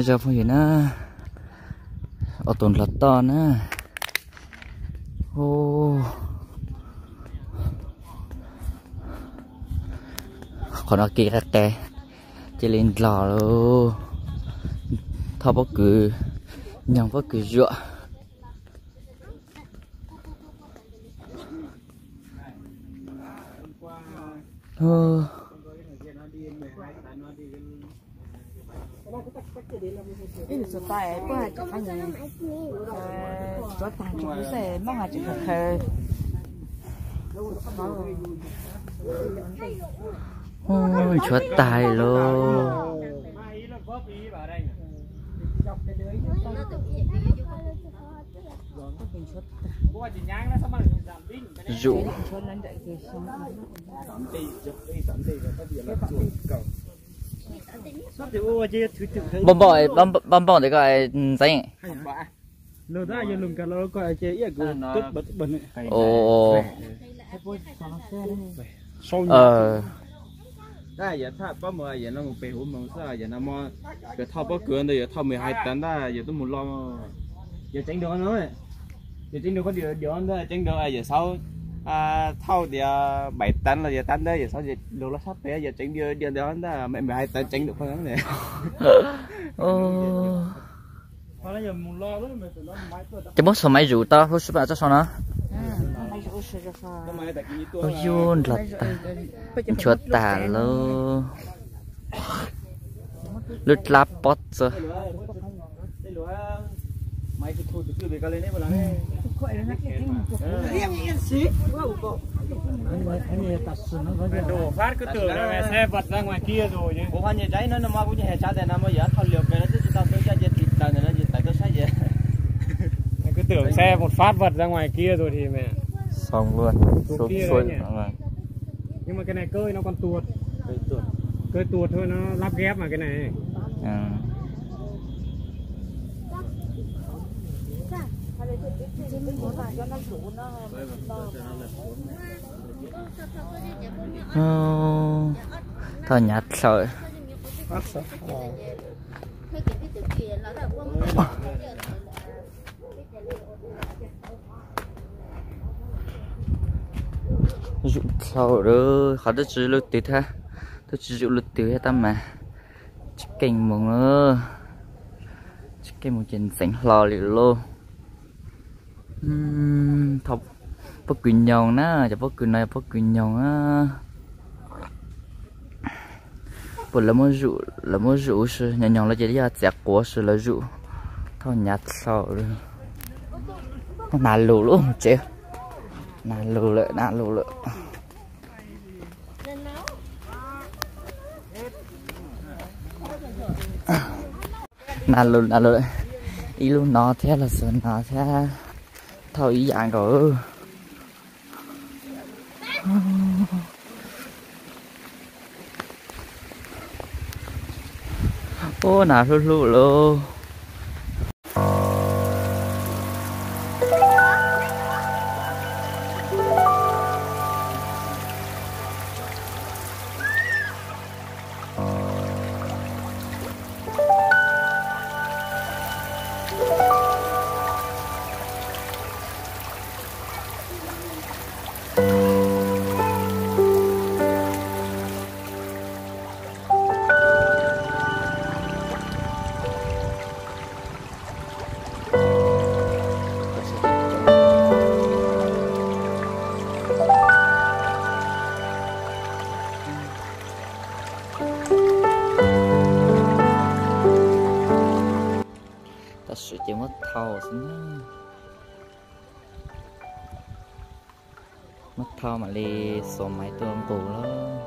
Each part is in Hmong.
Zog phooj ywg na, ob tug nrog toj na. Qhov no kev qe qe, cia li nrog lauj. Thauj pob kws, nyoog pob kws zuam. Nchuav tag lauj. Zuj. Npauj npauj, npauj npauj ntawm ko ntxeev. Yog thaj pab mus yog no mus pem huv moos xwb, yog no mo, yog thauj pob kws ntawd yog thauj mười hai tấn ntag, yog tuaj mus los, yog tseev dua no, yog tseev dua qhov diav diav ntag, tseev dua yog xauv thauj tias bảy tấn los yog tám tấn ntag, yog xauv dua los sab pem, yog tseev dua diav ntawd ntag, mười hai tấn tseev dua qhov ntawd. Ces muab xuas maiv zuj tau, lub sij hawm tso sau no. Ua yus nrog tag, nchuav tag lauj. Lub dlab pob txog. Cứ tưởng xe một phát vọt ra ngoài kia rồi thì mẹ. Xong luôn. Xuống kia đấy nhỉ. Nhưng mà cái này cơi nó còn tuột. Cơi tuột thôi, nó lắp ghép mà cái này. Thauj nyav dlhau. Zuj dlhau lawm, qhov twb tsis lub twg thiab, twb tsis zuj lub twg thiab tab mas tsis keej mus, tsis keej mus ces ntxeev hlo li lauj. Pob kws nyoog na, cov pob kws no yog pob kws nyoog na. Puas lawv muab zuj, lawv muab zuj ua si nyoog nyoog lawm ces yog txiav quav si lawv zuj. Thauj nyav dlhau lawm. Nas lus lub tsev, nas lus lawm, nas lus lawm. Nas lus, nas lus, ib lub no thiab los xwb no thiab, thauj ib yam nkaus. Ub, nas hlub hlub lauj. Tam sim ces muab thau xwb na. Muab thau mam li xuas maiv tuaj nqus lauj.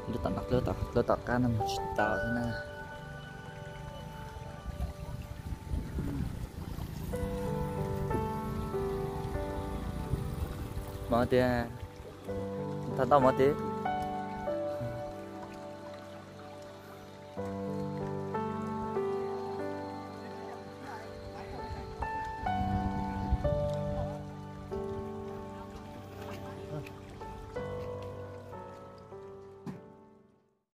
Lub tom, lub tom qab no mus tsis tau xwb na. Mov tias, thau tau mov tias.